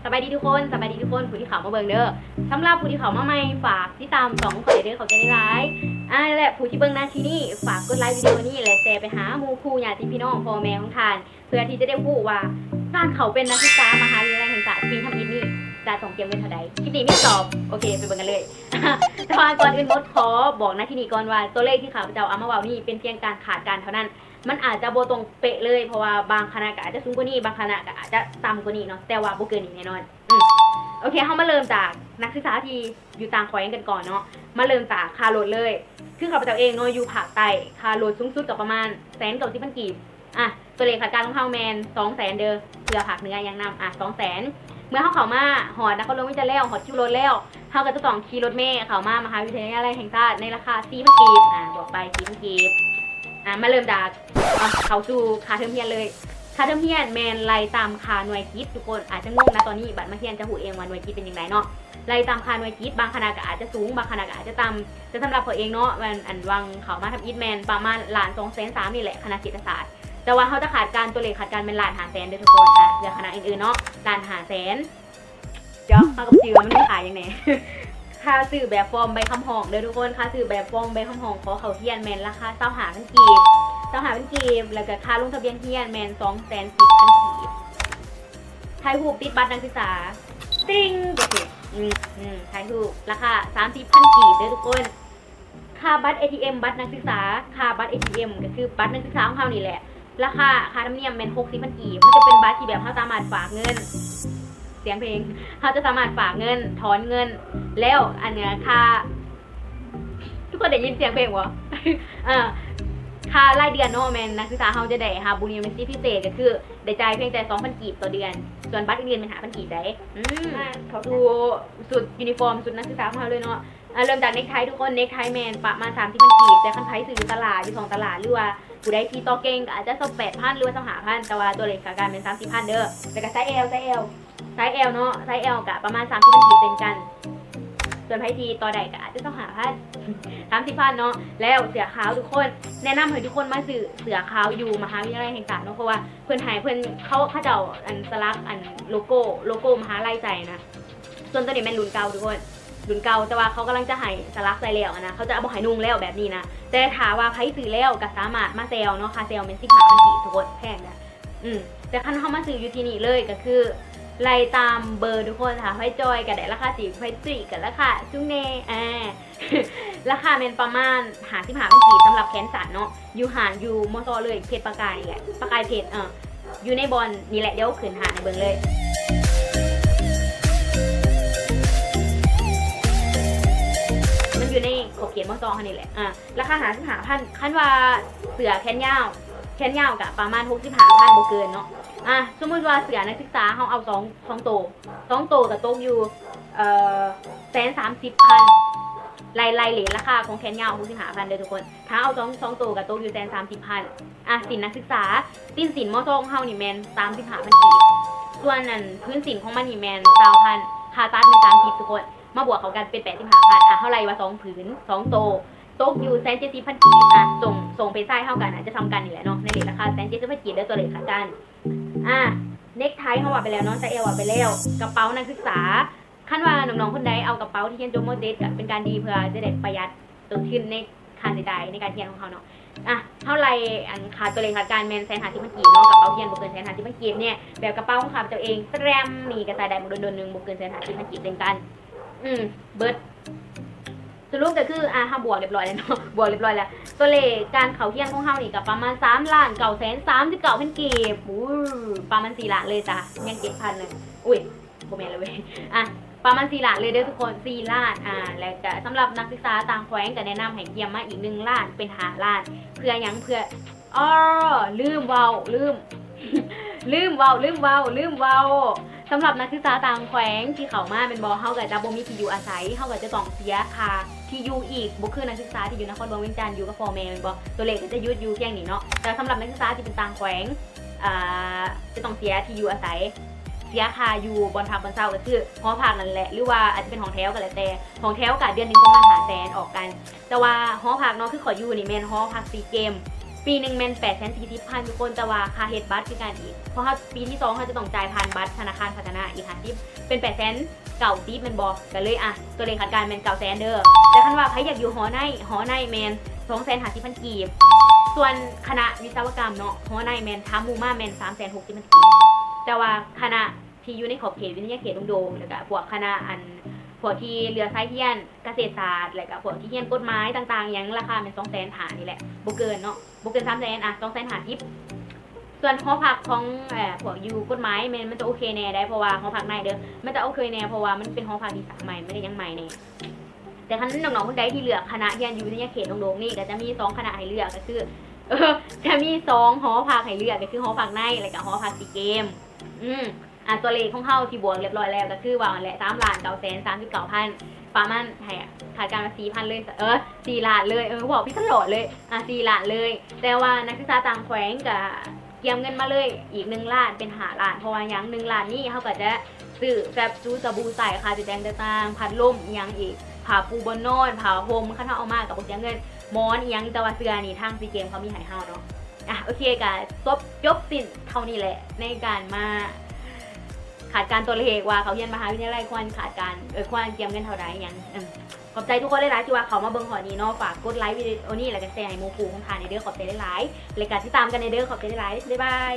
ສະບາຍດີທຸກຄົນ, ສະບາຍດີທຸກຄົນ ຜູ້ທີ່ເຂົ້າມາເບິ່ງເດີ. ສຳລັບຜູ້ທີ່ເຂົ້າມາໃໝ່ ຝາກຕິດຕາມຊ່ອງຂອງຂ້ອຍເດີ, ຂອບໃຈຫຼາຍໆ. ອ່າ ແລະ ຜູ້ທີ່ເບິ່ງນາທີນີ້ ຝາກກົດໄລວິດີໂອນີ້ ແລະ ແຊໄປຫາໝູ່ຄູ່ຍາດຕິພີ່ນ້ອງ ພໍ່ແມ່ຂອງທ່ານ ເພື່ອທີ່ຈະໄດ້ຮູ້ວ່າ ການເຂົ້າເປັນນັກສຶກສາມະຫາວິທະຍາໄລແຫ່ງຊາດປີທຳອິດນີ້ ຈະຕ້ອງກຽມເງິນເທົ່າໃດ. ຄລິບນີ້ມີຄຳຕອບ. ໂອເຄ ໄປເບິ່ງກັນເລີຍ. ແຕ່ວ່າກ່ອນອື່ນໝົດ ຂໍບອກນາທີນີ້ກ່ອນວ່າ ຕົວເລກທີ່ຂ້າພະເຈົ້າເອົາມາເວົ້ານີ້ ເປັນພຽງການຄາດການເທົ່ານັ້ນ. ມັນອາດຈະບໍ່ຕົງເປະເລີຍ ເພາະວ່າບາງຄະນະກໍອາດຈະສູງກວ່ານີ້, ບາງຄະນະກໍອາດຈະຕ່ຳກວ່ານີ້ເນາະ, ແຕ່ວ່າບໍ່ເກີນນີ້ແນ່ນອນ. ອືມ ໂອເຄ ເຮົາມາເລີ່ມຈາກນັກສຶກສາທີ່ຢູ່ຕ່າງແຂວງກັນກ່ອນເນາະ. ມາເລີ່ມຈາກຄ່າລົດເລີຍ. ຄືຂ້າພະເຈົ້າເອງເນາະ ຢູ່ພາກໃຕ້, ຄ່າລົດສູງສຸດກໍປະມານແສນເກົ້າສິບພັນກີບ. ອ່ະ ຕົວເລກຄາດການຂອງເຮົາແມ່ນສອງແສນເດີ, ເພື່ອພາກເໜືອຫຍັງນຳ. ອ່ະ ສອງແສນ. ເມື່ອເຮົາເຂົ້າມາຮອດນະຄອນຫຼວງວຽງຈັນແລ້ວ, ຮອດຄິວລົດແລ້ວ, ເຮົາກໍຈະຕ້ອງຂີ່ລົດເມເຂົ້າມາມະຫາວິທະຍາໄລແຫ່ງຊາດໃນລາຄາສີ່ພັນກີບ. ອ່າ ບວກໄປສີ່ພັນກີບ. ອ່າ ມາເລີ່ມຈາກ ເຂົ້າສູ່ຄ່າເທີມຮຽນເລີຍ. ຄ່າເທີມຮຽນແມ່ນໄລ່ຕາມຄ່າໜ່ວຍກິດ. ທຸກຄົນອາດຈະງົງນະ ຕອນນີ້ບັດມາຮຽນຈະຮູ້ເອງວ່າໜ່ວຍກິດເປັນຈັ່ງໃດເນາະ. ໄລ່ຕາມຄ່າໜ່ວຍກິດ, ບາງຄະນະກໍອາດຈະສູງ, ບາງຄະນະກໍອາດຈະຕ່ຳ. ແຕ່ສຳລັບຂ້ອຍເອງເນາະ ອັນ ອັນຫວ່າງເຂົ້າມາທຳອິດແມ່ນປະມານລ້ານສອງແສນສາມນີ້ແຫຼະ, ຄະນະເສດຖະສາດ. ແຕ່ວ່າເຮົາຈະຄາດການ ຕົວເລກຄາດການແມ່ນລ້ານຫ້າແສນເດີທຸກຄົນ. ອ່າ ເພື່ອຄະນະອື່ນໆເນາະ ລ້ານຫ້າແສນ. ດຽວເຮົາກໍໄປຈື່ວ່າມັນມີຄ່າຫຍັງແດ່. ຄ່າຊື້ແບບຟອມໃບຄຳຮ້ອງເດີທຸກຄົນ, ຄ່າຊື້ແບບຟອມໃບຄຳຮ້ອງຂໍເຂົ້າຮຽນແມ່ນລາຄາຊາວຫ້າພັນກີບ, ຊາວຫ້າພັນກີບ. ແລ້ວກໍຄ່າລົງທະບຽນຮຽນແມ່ນສອງແສນສິບພັນກີບ. ຖ່າຍຮູບຕິດບັດນັກສຶກສາ ຕຣິງ ກໍຄື ອືມ ອືມ ຖ່າຍຮູບ ລາຄາສາມສິບພັນກີບເດີທຸກຄົນ. ຄ່າບັດເອທີເອັມ ບັດນັກສຶກສາ, ຄ່າບັດເອທີເອັມ ກໍຄືບັດນັກສຶກສາຂອງເຮົານີ້ແຫຼະ, ລາຄາ ຄ່າທຳນຽມແມ່ນຫົກສິບພັນກີບ. ມັນຈະເປັນບັດທີ່ແບບເຮົາສາມາດຝາກເງິນ, ສຽງເພງ, ເຮົາຈະສາມາດຝາກເງິນ, ຖອນເງິນ, ແລ້ວອັນ ຄ່າ ທຸກຄົນໄດ້ຍິນສຽງເພງບໍ່? ເອີ ຄ່າລາຍເດືອນເນາະ ແມ່ນນັກສຶກສາເຮົາຈະໄດ້ຮັບບຸນຍາມສິດພິເສດ ກໍຄືໄດ້ຈ່າຍພຽງແຕ່ສອງພັນກີບຕໍ່ເດືອນ, ສ່ວນບັດອື່ນໆແມ່ນຫ້າພັນກີບໄດ໋. ອືມ ມາເຂົ້າສູ່ຊຸດຢູນິຟອມ ຊຸດນັກສຶກສາຂອງເຮົາເລີຍເນາະ. ອ່າ ເລີ່ມຈາກເນັກໄທທຸກຄົນ, ເນັກໄທແມ່ນປະມານສາມສິບພັນກີບ, ແຕ່ຄັນໃຜຊື້ຢູ່ຕະຫຼາດ ຢູ່ທ້ອງຕະຫຼາດ ຫຼືວ່າຜູ້ໃດທີ່ຕໍ່ເກັ່ງ ກໍອາດຈະຊາວແປດພັນ ຫຼືວ່າຊາວຫ້າພັນ, ແຕ່ວ່າຕົວເລກການແມ່ນສາມສິບພັນເດີ. ແລ້ວກໍໄຊແອລ ໄຊແອລ ໄຊແອລເນາະ, ໄຊແອລກໍປະມານສາມສິບພັນກີບເຊັ່ນກັນ, ສ່ວນໃຜທີ່ຕໍ່ໄດ້ກໍອາດຈະຊາວຫ້າພັນ ສາມສິບພັນເນາະ. ແລ້ວເສື້ອຂາວທຸກຄົນ, ແນະນຳໃຫ້ທຸກຄົນມາຊື້ເສື້ອຂາວຢູ່ມະຫາວິທະຍາໄລແຫ່ງຊາດເນາະ, ເພາະວ່າເພິ່ນໃຫ້ ເພິ່ນ ເຂົາ ເຂົາເຈົ້າ ອັນ ສະຫຼັກ ອັນ ໂລໂກ້ ໂລໂກ້ມະຫາໄລໃສ່ນະ. ສ່ວນຕົວນີ້ແມ່ນລຸ້ນເກົ່າທຸກຄົນ, ລຸ້ນເກົ່າ, ແຕ່ວ່າເຂົາກຳລັງຈະໃຫ້ສະຫຼັກໃສ່ແລ້ວນະ, ເຂົາຈະບໍ່ໃຫ້ນຸ່ງແລ້ວແບບນີ້ນະ. ແຕ່ຖ້າວ່າໃຜຊື້ແລ້ວກໍສາມາດມາແຊວເນາະ, ຄ່າແຊວແມ່ນສິບຫ້າພັນກີບທຸກຄົນ, ແພງນະ. ອືມ ແຕ່ຄັນເຮົາມາຊື້ຢູ່ທີ່ນີ້ເລີຍກໍຄືໄລ່ຕາມເບີທຸກຄົນ, ຖ້າໃຜຈ່ອຍກໍໄດ້ລາຄາຖືກ, ໃຜຕຸ້ຍກໍລາຄາສູງແດ່. ອາ ລາຄາແມ່ນປະມານຫ້າສິບຫ້າພັນກີບ ສຳລັບແຂນສັ້ນເນາະ, ຢູ່ຮ້ານຢູ່ ມຊ ເລີຍ, ເຂດປາກາຍນີ້ແຫຼະ, ປາກາຍເພດ ເອີ ຢູ່ໃນບ່ອນນີ້ແຫຼະ, ດຽວຂຶ້ນຮ້ານໃຫ້ເບິ່ງເລີຍ. ມັນຢູ່ໃນຂອບເຂດ ມຊ ເຮົານີ້ແຫຼະ. ອາ ລາຄາຫ້າສິບຫ້າພັນ. ຄັນວ່າເສື້ອແຂນຍາວ, ແຂນຍາວກະປະມານຫົກສິບຫ້າພັນ ບໍ່ເກີນເນາະ. ອາ ສົມມຸດວ່າເສື້ອນັກສຶກສາເຮົາເອົາສອງ ສອງໂຕ, ສອງໂຕກະຕົກຢູ່ ເອີ ແສນສາມສິບພັນ, ໄລ່ ໄລ່ເຣດລາຄາຂອງແຂນຍາວ ຫົກສິບຫ້າພັນເດີທຸກຄົນ. ຖ້າເອົາສອງ ສອງໂຕກະຕົກຢູ່ແສນສາມສິບພັນ. ອາ ສິ້ນນັກສຶກສາ, ສິ້ນ ສິ້ນ ມສ ຂອງເຮົານີ້ແມ່ນສາມສິບຫ້າພັນກີບ, ສ່ວນອັນພື້ນສິ້ນຂອງມັນນີ້ແມ່ນຊາວພັນ, ຄ່າຕັດແມ່ນສາມສິບທຸກຄົນ, ມາບວກເຂົ້າກັນເປັນແປດສິບຫ້າພັນ. ອາ ເຮົາໄລ່ວ່າສອງຜືນ ສອງໂຕ ຕົກຢູ່ແສນເຈັດສິບພັນກີບ. ອາ ສົ່ງ ສົ່ງເພດຊາຍເຮົາກໍໜ້າຈະສ່ຳກັນນີ້ແຫຼະເນາະ, ໃນເຣດລາຄາແສນເຈັດສິບພັນກີບເດີ, ຕົວເລກຄາດການ. ອາ ເນັກໄທເຮົາເວົ້າໄປແລ້ວເນາະ, ສາຍແອວເວົ້າໄປແລ້ວ, ກະເປົານັກສຶກສາ. ຄັນວ່ານ້ອງໆຄົນໃດເອົາກະເປົາທີ່ຮຽນຈົບ ມ.ເຈັດ ກະເປັນການດີ ເພື່ອຈະໄດ້ປະຢັດຕົ້ນທຶນໃນຄ່າໃຊ້ຈ່າຍໃນການຮຽນຂອງເຮົາເນາະ. ອາ ເຮົາໄລ່ອັນຄ່າຕົວເລກຄາດການແມ່ນແສນຫ້າສິບພັນກີບເນາະ, ກະເປົາຮຽນບໍ່ເກີນແສນຫ້າສິບພັນກີບເນຍ. ແບບກະເປົາຂອງຂ້າພະເຈົ້າເອງ ແຕຣມ ນີ້ກະໃຊ້ໄດ້ບໍ່ດົນໆໜຶ່ງ ບໍ່ເກີນແສນຫ້າສິບພັນກີບເຊັ່ນກັນ. ອືມ ເບິດ ສະຫຼຸບກໍຄື ອາ ເຮົາບວກຮຽບຮ້ອຍແລ້ວເນາະ, ບວກຮຽບຮ້ອຍແລ້ວ. ຕົວເລກການເຂົ້າຮຽນຂອງເຮົານີ້ກໍປະມານສາມລ້ານເກົ້າແສນສາມສິບເກົ້າພັນກີບ. ໂອ້ ປະມານສີ່ລ້ານເລີຍຈ້າ, ຍັງເຈັດພັນເລີຍ. ອຸ້ຍ ບໍ່ແມ່ນແລ້ວເວີຍ. ອາ ປະມານສີ່ລ້ານເລີຍເດີທຸກຄົນ, ສີ່ລ້ານ. ອາ ແລ້ວກະສຳລັບນັກສຶກສາຕ່າງແຂວງກໍແນະນຳໃຫ້ກຽມມາອີກໜຶ່ງລ້ານ ເປັນຫ້າລ້ານ. ເພື່ອຫຍັງ? ເພື່ອ ອໍ ລືມເວົ້າ ລືມ ລືມເວົ້າ ລືມເວົ້າ ລືມເວົ້າ. ສຳລັບນັກສຶກສາຕ່າງແຂວງທີ່ເຂົ້າມາແມ່ນບໍ່, ເຮົາກໍຈະບໍ່ມີທີ່ຢູ່ອາໄສ, ເຮົາກໍຈະຕ້ອງເສຍຄ່າທີ່ຢູ່ອີກ, ບໍ່ຄືນັກສຶກສາທີ່ຢູ່ນະຄອນຫຼວງວຽງຈັນ ຢູ່ກັບພໍ່ແມ່ແມ່ນບໍ່, ຕົວເລກກໍຈະຢຸດຢູ່ພຽງນີ້ເນາະ. ແຕ່ສຳລັບນັກສຶກສາທີ່ເປັນຕ່າງແຂວງ ອ່າ ຈະຕ້ອງເສຍທີ່ຢູ່ອາໄສ, ເສຍຄ່າຢູ່ບ່ອນພັກບ່ອນເຊົາ ກໍຄືຫໍພັກນັ້ນແຫຼະ ຫຼືວ່າອາດຈະເປັນຫ້ອງແຖວກໍແລ້ວແຕ່. ຫ້ອງແຖວກໍເດືອນໜຶ່ງປະມານຫ້າແສນອອກກັນ, ແຕ່ວ່າຫໍພັກເນາະ ຄືຂ້ອຍຢູ່ນີ້ແມ່ນຫໍພັກຊີເກມ, ປີໜຶ່ງແມ່ນແປດແສນສີ່ສິບພັນທຸກຄົນ ແຕ່ວ່າຄ່າເຮັດບັດຄືກັນອີກ ເພາະເຮົາ ປີທີສອງເຮົາຈະຕ້ອງຈ່າຍຜ່ານບັດທະນາຄານພັດທະນາອີກຫ້າສິບ ເປັນແປດແສນເກົ້າສິບແມ່ນບໍ່? ກໍເລີຍ ອ່ະ ຕົວເລກຂາດການແມ່ນເກົ້າແສນເດີ້. ແຕ່ຄັນວ່າໃຜຢາກຢູ່ຫໍໃນ ຫໍໃນແມ່ນສອງແສນຫ້າສິບພັນກີບ. ສ່ວນຄະນະວິສະວະກຳເນາະ ຫໍໃນແມ່ນຖາມໝູ່ມາແມ່ນສາມແສນຫົກສິບພັນກີບ. ແຕ່ວ່າຄະນະທີ່ຢູ່ໃນຂອບເຂດວິທະຍາເຂດດົງໂດງ ແລ້ວກະພວກຄະນະອັນ ພວກທີ່ເຫຼືອສາຍຮຽນກະເສດສາດ ແລ້ວກະພວກທີ່ຮຽນກົດໝາຍຕ່າງໆຫຍັງ ລາຄາແມ່ນສອງແສນຫ້ານີ້ແຫຼະ ບໍ່ເກີນເນາະ ບໍ່ເກີນສາມແສນ ອ່ະ ສອງແສນຫ້າສິບ. ສ່ວນຫໍພັກຂອງ ເອີ ພວກຢູ່ກົດໝາຍແມ່ນມັນຈະໂອເຄແດ່ໄດ໋ ເພາະວ່າຫໍພັກໃນເດີ້ ມັນຈະໂອເຄແດ່ ເພາະວ່າມັນເປັນຫໍພັກທີ່ສ້າງໃໝ່ ມັນໄດ້ຫຍັງໃໝ່ແດ່. ແຕ່ຄັນນ້ອງໆຄົນໃດທີ່ເລືອກຄະນະຮຽນຢູ່ວິທະຍາເຂດດົງໂດງນີ້ ກໍຈະມີສອງຄະນະໃຫ້ເລືອກ ກໍຄື ເອີ ຈະມີສອງຫໍພັກໃຫ້ເລືອກ ກໍຄືຫໍພັກໃນ ແລ້ວກໍຫໍພັກຊີເກມ. ອືມ ອ່າ ຕົວເລກຂອງເຮົາທີ່ບວກຮຽບຮ້ອຍແລ້ວ ກໍຄືວ່າຫັ້ນແຫຼະ ສາມລ້ານເກົ້າແສນສາມສິບເກົ້າພັນ ປະມານ ໃຫ້ຄາດການວ່າສີ່ພັນເລີຍ ເອີ ສີ່ລ້ານເລີຍ ເອີ ເວົ້າຜິດຕະຫຼອດເລີຍ ອ່າ ສີ່ລ້ານເລີຍ. ແຕ່ວ່ານັກສຶກສາຕ່າງແຂວງກະກຽມເງິນມາເລີຍອີກໜຶ່ງລ້ານ ເປັນຫ້າລ້ານ ເພາະວ່າຫຍັງ ໜຶ່ງລ້ານນີ້ເຮົາກໍຈະຊື້ແຟັບ ສະບູ ໃຊ້ ຄ່າໃຊ້ຈ່າຍຕ່າງໆ ພັດລົມອີ່ຫຍັງອີກ ຜ້າປູບ່ອນນອນ ຜ້າຫົ່ມ ຄັນເຮົາເອົາມາກໍບໍ່ເສຍເງິນ ໝອນອີ່ຫຍັງ ແຕ່ວ່າເສື້ອນີ້ທາງຊີເກມເຂົາມີໃຫ້ເຮົາເນາະ. ອ່ະ ໂອເຄ ກະຈົບ ຈົບສິ້ນເທົ່ານີ້ແຫຼະ ໃນການມາຄາດການຕົວເລກວ່າເຂົ້າຮຽນມະຫາວິທະຍາໄລຄວນຄາດການ ເອີ ຄວນກຽມເງິນເທົ່າໃດຫຍັງ. ເອີ ຂອບໃຈທຸກຄົນຫຼາຍໆທີ່ວ່າເຂົ້າມາເບິ່ງຮອດນີ້ເນາະ ຝາກກົດໄລວິດີໂອນີ້ ແລ້ວກະແຊໃຫ້ໝູ່ຄູ່ຂອງທ່ານແດ່ເດີ້. ຂອບໃຈຫຼາຍໆ ແລະກະຕິດຕາມກັນແດ່ເດີ້. ຂອບໃຈຫຼາຍໆ ບາຍບາຍ.